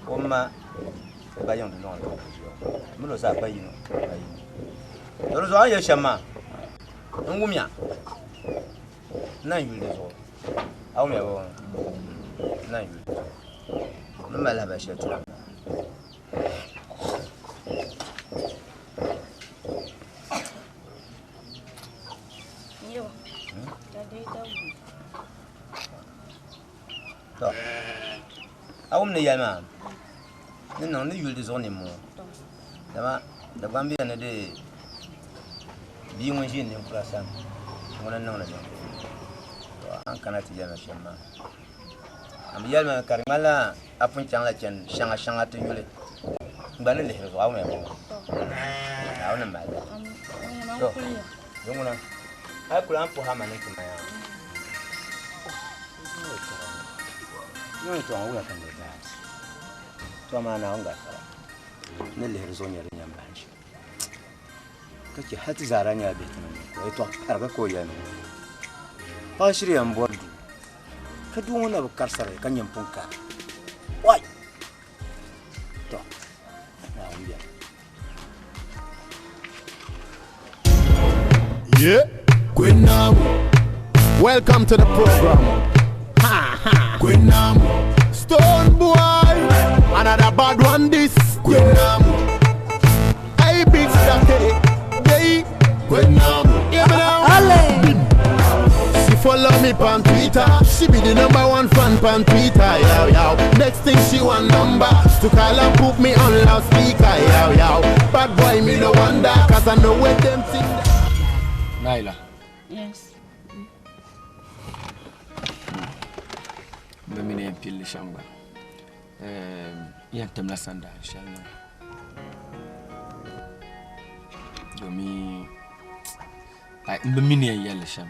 o ma ba yiŋ dundoŋ ni ka n ʒiya ŋɔ mini o zaa ba yino ba yino to di zuɣu a ni yɛli shɛm maa n wumya n na yuli di zuɣu a wumya bɔ n na yuli di zuɣu ni mali lahabali shɛli tira to a wum ni yɛli maa ni niŋ ni yuli di zuɣu nimmoo dama Dagbaŋ bɛ ni di bia ŋun ʒi ninkura sani ŋuni n niŋdi niŋbu to a ni kana ti yɛli ma shɛm maa a mi yɛli ma ka di ŋmanila a pun chaŋla chɛni shɛŋa shɛŋa ti yuli n gba ni lihiri zuɣu a wumya bɔ Naawuni ni mali to di ŋuna a yi kuli a ni puhi a ma ni ti ma yaa ŋɔ yɛtɔɣa ŋɔ wula ka n lee baai to amaa Naawuni gafara ni lihiri zuɣu nyɛ din yɛn bahi shɛm ka chɛ hali ti zaa daa nyɛla bihi ti ni ka yɛtɔɣa pariga ka o yɛli ni paɣa shiri yɛn bɔri duu ka doo ŋɔ na bi kari saraya ka nyɛ n pun kari wai to Naawuni biɛni. Yeah, Queen Namu. Welcome to the program. Ha ha. Queen Namu. Stone boy, another bad one this. Queen Namu. Hey, big Sake, hey, Queen Namu. Yeah, me now. She follow me on Twitter. She be the number one fan on Twitter. Yow, yow. Next thing she want number to call and put me on loudspeaker. Yow, yow. Bad boy, me no wonder, cause I know where them think. Naila. Yes. Bɛ mini yɛn pilli shɛm gba yɛn timla sandaan shɛli niŋ domin n bi mi ni yɛn yɛlli shɛm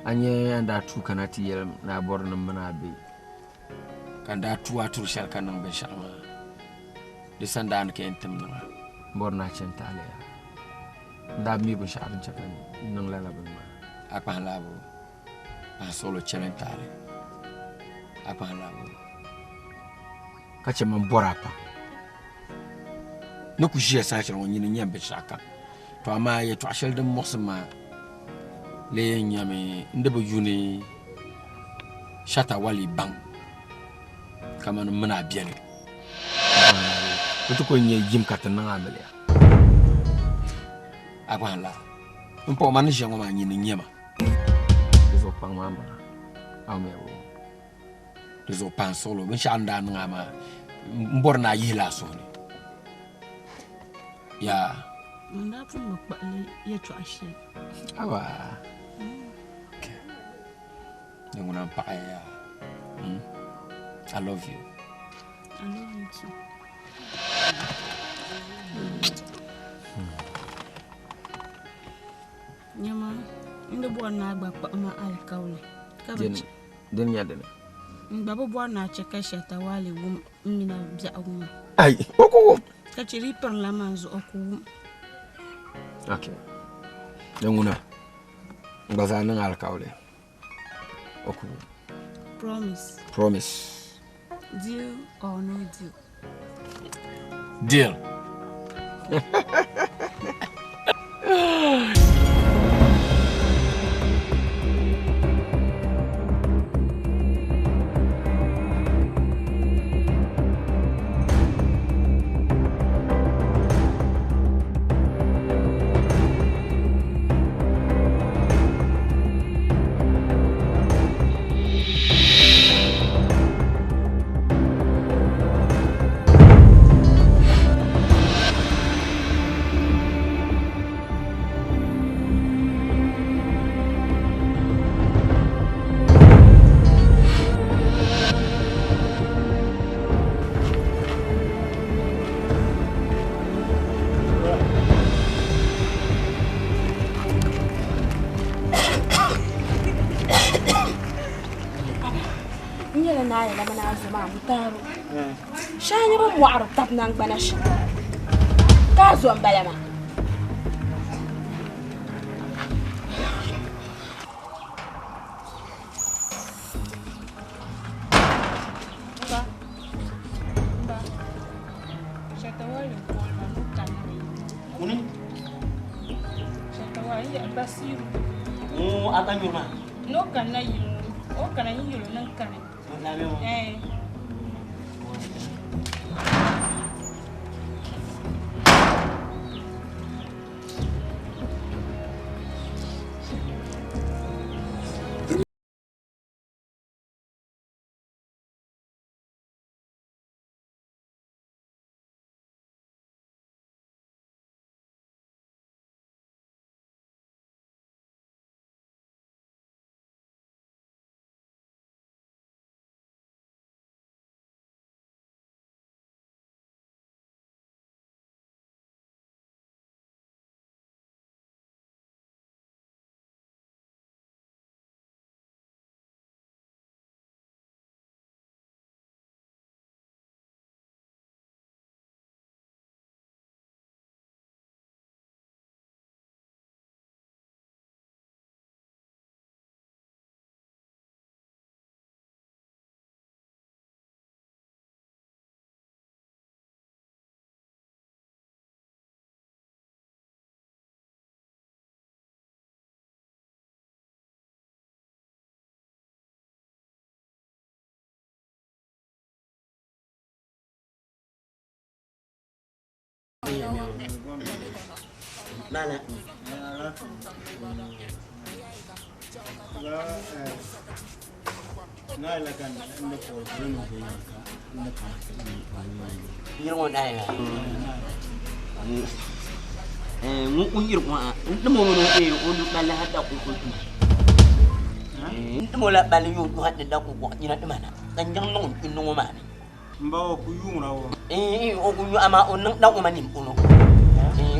a nyɛ an daa tuui kana ti yɛli ni a bɔri ni m mini a be ka n daa tuui a turi shɛli ka niŋ binshɛɣu maa di sandaani ka yɛn tim niŋ a n bɔri ni a chani taali yaa n daa mi binshɛɣu din chɛ ka n niŋ lala bini maa a kpahi laabu paɣa suɣulo chɛli n taali a kpahi laabu ka chɛ man bɔri a pam ni ku ʒiya saha shɛli ŋɔ nyini n nyɛ binshɛɣu kam to amaa yɛltɔɣa shɛli din muɣisi ma lee yɛn nyɛmi n di bi yu ni Shatawale baŋ kamani m mini a beni di ti ku nyɛ yim ka ti niŋ amiliya a kpahi la n paɣ ma ni ʒiya ŋɔ maa nyini n nyɛ ma di zuɣu kpaŋ maa maŋa a mi bo di zuɣu pahi n suɣulo binshɛɣu n daa niŋ a maa n bɔri ni a yihi la a suhu ni yaa N daa pun bi kpaɣili yɛltɔɣa shɛli. Awa. Ni ŋuna n paɣa ya. I love you. I love you too. Nyama, n di bɔri ni a gba kpaɣi ma alikauli. Ka bi chɛ. Din nyɛ dini? N gba bi bɔri ni a chɛ ka Shatawale wum m mini a biɛhigu maa. Ai, o ku wum. Ka chɛ di yi pirila man zuɣu o ku wum. Ok. Din ŋuna, n gba zaa niŋ alikauli. O ku wum. Promise. Promise. Deal or no deal? Deal. N nyɛla naa yɛla mini a zo maa mutaaro. Shɛhi nyɛ bɛ mɔɣiri tab naŋgbana shɛm ka a zo m-bala maa. Kuni? Basiru. Ŋun a ka nyuri maa? N'o kanna yili ŋɔ, o kana n yɛl o ni n kani. Eh. Mana. Yiri ŋɔ naaya. Ŋun kun yiri ŋɔ n timo ŋun e o nu kpalli ha da ku ku tuma. N timo la kpalli yo du ha ti da ku ku yina tima na. Ka n nyaŋ niŋ n ŋɔ maa ni. N ba o ku yuŋra o. O ku yu amaa o niŋ da ŋɔ ma nim polo.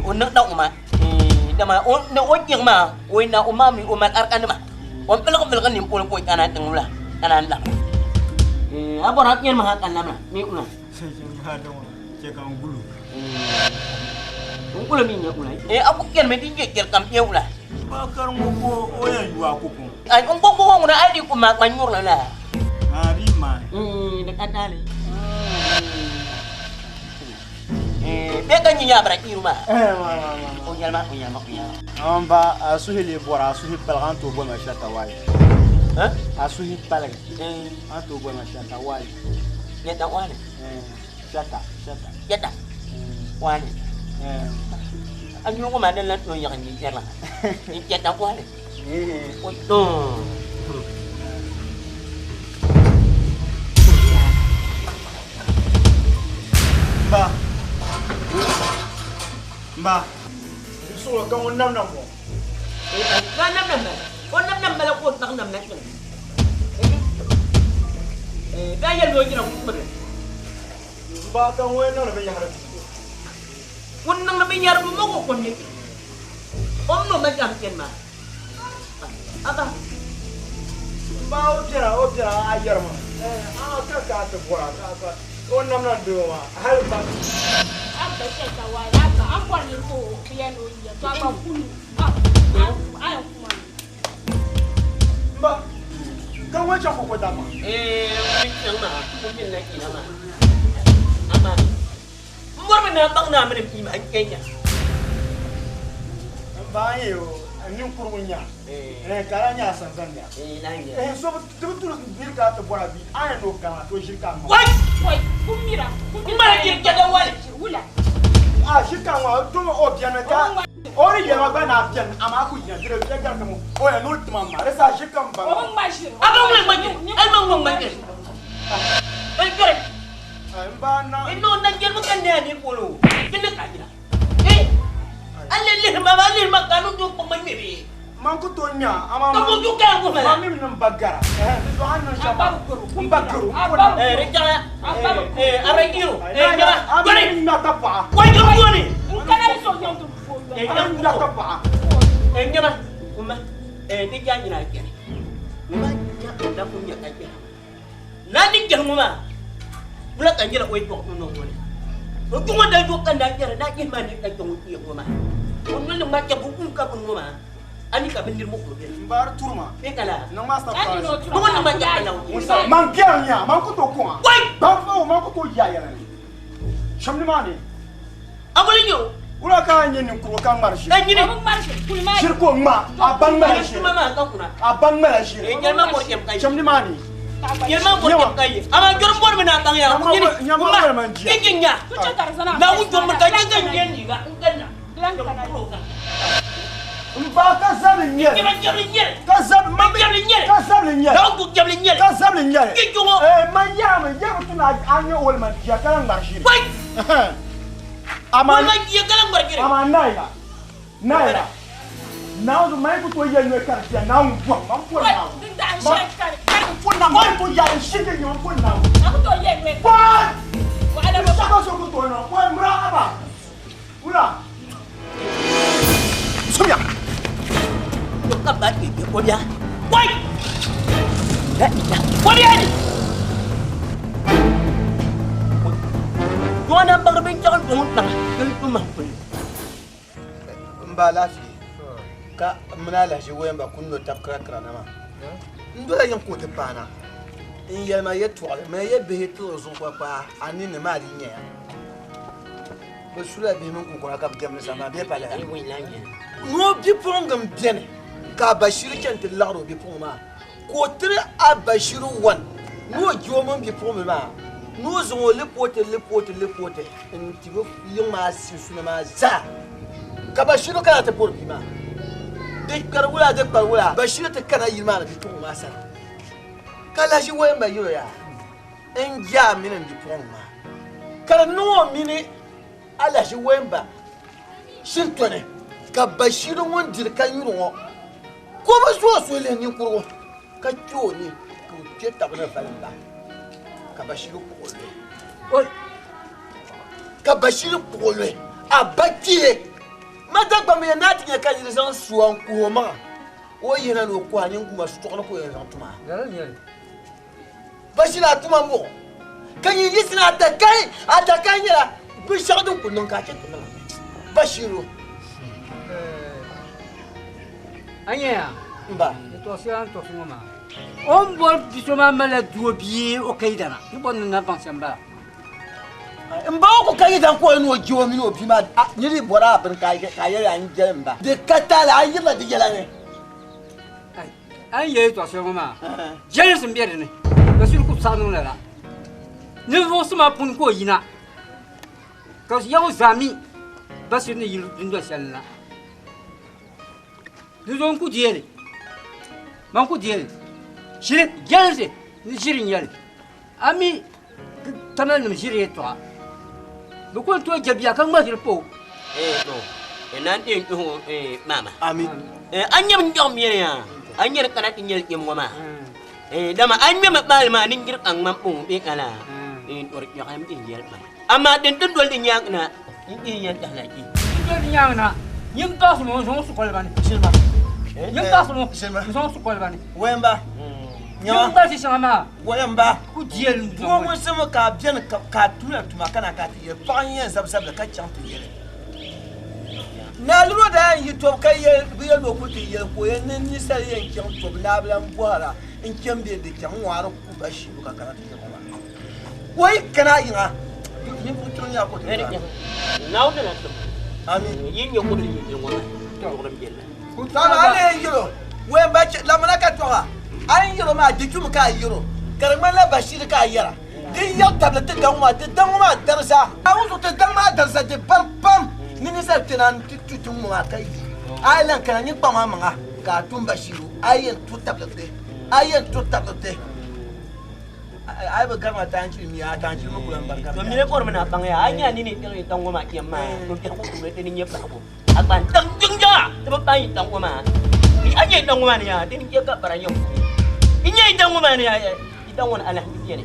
O niŋ da ŋɔ ma dama o ni o yiŋ maa o na o maa mi o mali arika nima. O piligi piligi nim polo ka o kana tiŋ la kana n labira. A bɔra a kpɛri ma ha ka n labira mi ŋuna. Chɛ ka n gulu. N gulu mi nyɛ ŋuna. A ku kpɛri mi din je kpɛri kam nyɛ ŋuna. Ba kari ŋɔ ko o yɛn yu a kuku. Ai n ko ko ŋuna ai di ku ma ka nyurili la. A di ma. Di ka taali. Bɛ ka nyi yaabira iru maa. O yɛlima o yɛlima o yɛlima. N ba a suhi lee bɔra a suhi paligi a ni tooi boli ma shɛta waali. A suhi paligi a ni tooi boli ma shɛta waali. Shɛta waali. Shɛta shɛta. Shɛta waali. A nyuŋɔ maa din lan tooi yaɣi n yi jɛrila. N shɛta waali. O Mba. Mba. Suɣulo ka ŋun nam nam ŋɔ. Ka nam nam bala. O nam nam bala ka o taɣi nam na kpɛna. Ka yɛli ni o jina ŋun kpibili. Mba ka ŋun yɛn niŋdi binyɛhiri. Ŋun niŋdi binyɛhiri bi mɔg o kom ni kpɛ. O mini o ma jam kpɛni maa. Aba. Mba o biɛla o biɛla a yɛri ma. A ka ka a ti bɔra ka ka o nam na doo maa hali ba. Abba shɛta waali abba an bɔri ni ka o yɛli ni o yiya to a gba kunu a a yɛn kuma mi. Mba ka ŋɔ chaŋ koko dama. Ee ŋun chaŋ maa ŋun mi na ina maa amaa n bɔri mi ni a baŋ ni a mini m bia maa n kpɛnya. M ba n ye o ninkurigu nya ka a nya a sanzani nya. So ti bi turi niri ka a ti bɔra bia a yɛn ni o kana to ʒiri ka a ŋma. Wai! Wai! Kumira! Kumira! M mali jiri jɛda wali! Wula! A ʒiri ka a ŋma o tomi o bɛni ka o ni yɛli ma gba ni a bɛni amaa a ku nya diri bɛ gari ti o yɛn ni o tima ma di saha ʒiri ka m ba O bi ŋma ʒiri. A ba ŋun ŋma ʒiri. A ba ŋun ŋma ʒiri. N jiri. M ba na. N ni o na jɛlimi ka ne a ni polo. Di ni ka jira. Eh! A le lihi ma a lihi ma ka a ni tooi kpuɣi ma ŋmɛ bee? Man ku tooi nya amaa Ka bo du ka a wuhi ma la. Ma mini n ba gara. Di zuɣu a ni niŋ shɛm maa. M ba garo. Eh, di chaŋ ya. Eh, a bɛ jiro. Eh, nyɛma. A Gɔri. mini ŋma ka paɣa. Kɔri jiro yooni. N kana di so yɛn ti fo yɔli. Eh, A mini ŋma ka paɣa. Eh, nyɛma. Kuma. Eh, di chaŋ nyina a chɛri. Ŋuma nya ka da ku nya ka chɛra. Naa ni jɛhi ŋɔ maa, wula ka nyɛla o yi kpuɣi o niŋ ŋɔ ni? O kpi ŋɔ daa yo ka naa jɛra daa yihi maa ni ka kpɛ ŋɔ kpi ŋɔ maa. O noli ni ŋmaa chɛbu kum ka bini ŋɔ maa, a ni ka bindirigu ka o bɛ. M baari turi ma. Bɛ ka laa. Niŋ ma surprise. Ŋɔ niŋ ma jɛra na o. Man biɛri nya, man ku tooi kuŋa. Wai! Ban fa o, man ku tooi ya yɛla ni. Shɛm ni maa ni. A wuli nyɛ o. Wula ka a nyɛ ninkurigu ka ŋmari ʒiri? Ka nyini. O bi ŋmari ʒiri, kuli maa. Ʒiri ka o ŋma, a ba ŋmala ʒiri. Kuma maa ka kuna. A ba ŋmala ʒiri. Ee, nyɛli ma bɔri kpɛm ka yi. Shɛm ni maa ni. Nyɛli ma bɔri kpɛm ka yi. Amaa jɔri bɔri mi na baŋ ya. Nyini. Nyama Kuma. wali man jia. Yi nya. Tu chɛ ka di zana. Na wun jɔri mi ka yi ka nyɛ liiga n ka na. Dilan kana. N ba ka zabili nyɛli. Nyɛma jɛbili nyɛli. Ka zabili ma Jɛbili nyɛli. Ka zabili nyɛli. Na wun jɛbili nyɛli. Ka zabili nyɛli. Yi jɔŋɔ. Ee, man yaami, yaami tu na a nyɛ wali man jia ka lan ŋmari ʒiri. Wai! Amaa Wali man jia ka lan ŋmari ʒiri. Amaa naayila. Naayila. Naawuni man ku tooi yɛli noli ka di bia Naawuni bɔhim man pɔri Naawuni. Din dahin shɛli kari. N pɔri Naawuni man ku yɛli n shiri nyɛ n pɔri Naawuni. A ku tooi yɛli noli. Pɔri! Waɣila bɔ. Shɛba so ku tooi niŋ. Pɔri mura aba. Wula. Sumya. To ka ba ke o bia. Wai! La ila. O bia ni. Dɔɔna bagri binchɛɣu n-dɔŋ tiŋa din tu mahi puli. N ba alaafee ka m mini alahiʒi wayamba kuli no tab kirakira na maa. N dola yiŋ ka o ti paana n yɛli ma yɛtɔɣili mini yɛ bihi tiligi zuɣu kpakpaa a ninni maa di nyɛya. Bɛ sula bihi mini kunkuna ka bɛ diɛmdi sambani bee pa lala. Ni o bipuɣiŋga m-beni ka Abashiri chani ti laɣiri o bipuɣiŋga maa ka o tiri Abashiri wan ni o je o mini bipuɣimbila maa. Ni o zaŋ o lipooti lipooti lipooti n-ti bɛ yiŋ maa sinsuna maa zaa. Ka Bashiru kana ti bɔri bia maa. Di kpɛri wula di kpɛri wula Bashiru ti kana yili maa ni bipuɣiŋga maa sani. Ka lahi ʒi waya m-ba yɛl o yaa, N je a mini m bipuɣiŋga maa. Ka di niŋ o mini Alahichi wayimba shintɔni ka Bashiru ŋun diri ka nyuri ŋɔ ka o bi zo o suhu lihi ninkurigu ka kpe o ni ka o kpe taba ni valimba ka Bashiru kpuɣi o luhi. Ka Bashiru kpuɣi o luhi a ba kpee ma Dagbamba yɛn naa ti nya ka niri zaŋ sua n-kuhi o maŋa o yihina ni o kuhi a ninguma sutɔɣu ni ka o yɛn zaŋ tum a. Bashiru a tuma m-bɔŋɔ ka nyin yiɣisi ni a dakahi, a dakahi nyɛla binshɛɣu din ku niŋ ka a chɛ ti niŋ Bashiru. A nya ya? M ba. Di tɔɣisiya n tɔɣisi ŋɔ maa. O ni bɔri bi so maa malila doo bia o ka yidana. Ni bɔri ni na baŋ shɛm m-bala. M ba o ku ka yidan ka o ni o je o mini o bia maa, niri yi bɔri a bini ka a yɛli a ni jɛli m ba. Di ka taali a yirila di yɛla ni. A ni yɛli yɛtɔɣ shɛli ŋɔ maa, jɛlinsi m-be di ni, ka suli ku saɣi niŋ lala. Ninvuɣ suma puni ka o yina, ka Yawɛ zaa mi Bashir ni yili dundɔn shɛli ni la. Dinzuɣu n ku deei li, man ku deei li. Shiri jɛlinsi ni ʒiri n-nyɛ li. A mi Tamalinim ʒiri yɛtɔɣa. Bɛ ku ni tooi je bia ka ŋma ʒiri pa o. Mama a nyɛ bin jɔɣim yɛli ya a nyɛri kana ti nyɛli kpɛm ŋɔ maa dama a ŋmɛmi kpaali maa ni njiri ka ŋmani kpaŋ bee ka laa ori jɔɣim din yɛli kpam amaa din ti doli di nyaangi na n ti yɛn tahi na kpi din doli di nyaangi na nyin baɣisi mo n zaŋ o su koliba ni nyin baɣisi mo n zaŋ o su koliba ni wɛmba nyin gbalisi shɛŋa maa Wayamba, ku diɛli n doo ŋun simi ka a beni ka a tumla tuma ka na ka a ti yɛli paɣa n-yɛn zabi zabili ka chaŋ ti yɛli. Naa Luro daa yɛn yi tɔbu ka bɛ yɛli ni o kuli ti yɛli ka o yɛli ni ninsal yɛn chaŋ tɔbu naa bi lan bɔhira n-chani bee di chaŋ n-ŋmaari ku ba shiibu ka kana ti yɛli o maa. Ka o yi kana a yiŋa ninvuɣ turi nyɛla ka o ti gbaai. Naawuni na tim. Amin. Yi nya kubili yi ŋɔ maa, duɣirim beni la. Tɔɣima a ni yɛn yɛl o, Wɛmba chɛ, lamina ka tɔɣa, a ni yɛl o maa di tumi ka a yɛl o, ka di ŋmanila Bashiri ka a yɛra. Di yaɣi tabili ti daŋ maa, ti daŋ ŋɔ maa darisa. Naawuni zuɣu ti daŋ maa darisa di bari pam ni ninsal kpɛna nti tu tiŋ ŋɔ maa ka yi. A yi lan kana nyin kpaŋ a maŋa ka a tum Bashiru, a yi yɛn turi tabili ti, a yi yɛn turi tabili ti. A yi bi gari ma taanchili mia, a taanchili mi ku lan bari gari. To mini bɔrimi ni a baŋ ya, a yi nya a nini tiŋ yi daŋ ŋɔ maa kpɛm maa, to biɛhigu puuni di ni nyɛ bahigu. A gba n-daŋ jiŋjaŋa ti bi paai yi daŋ ŋɔ maa. A nya yi daŋ ŋɔ maa ni yaa, dini n-chɛ ka bara nyɛ ŋuni. N nya yi daŋ ŋɔ maa ni yaa, yi daŋ ŋɔ ni alahichi beni.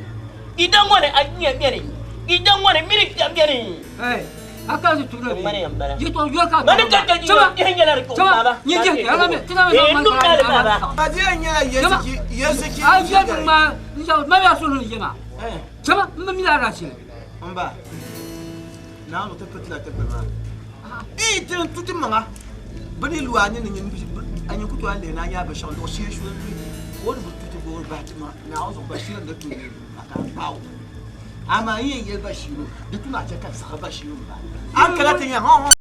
Yi daŋ ŋɔ ni ajiya beni. Yi daŋ ŋɔ ni mini kpɛm beni. Hey, a ka zi tuɣili Ŋmani yan bala. Yi tɔɣi yoli ka Mani ka ka Chama, yihi nyɛla di chama, baaba. nyi jihi ka mi, ti na mi Eh, zaŋ num naali baaba. Ajiya nyɛla yɛsiki, yɛsiki. A yɛ di ŋmaa, n zaŋ ma ya suhu ni yɛ maa. Chama, m bi mi la alahichi. M ba. Naawuni ti pitila ti biri maa. Ii ti n tu ti maŋa bɛ ni lu a ni ni nyin a nyin ku tooi lihi ni a nya binshɛɣu luɣ shee shuli n-lu ka o ni bi tu ti goori bahi ti maŋa Naawuni zuɣu Bashiru n-di tooi leei a ka a gbaai o amaa n yɛn yɛli Bashiru di tu ni a chɛ ka zaɣa Bashiru m-ba a ni kana ti nya hɔn hɔn.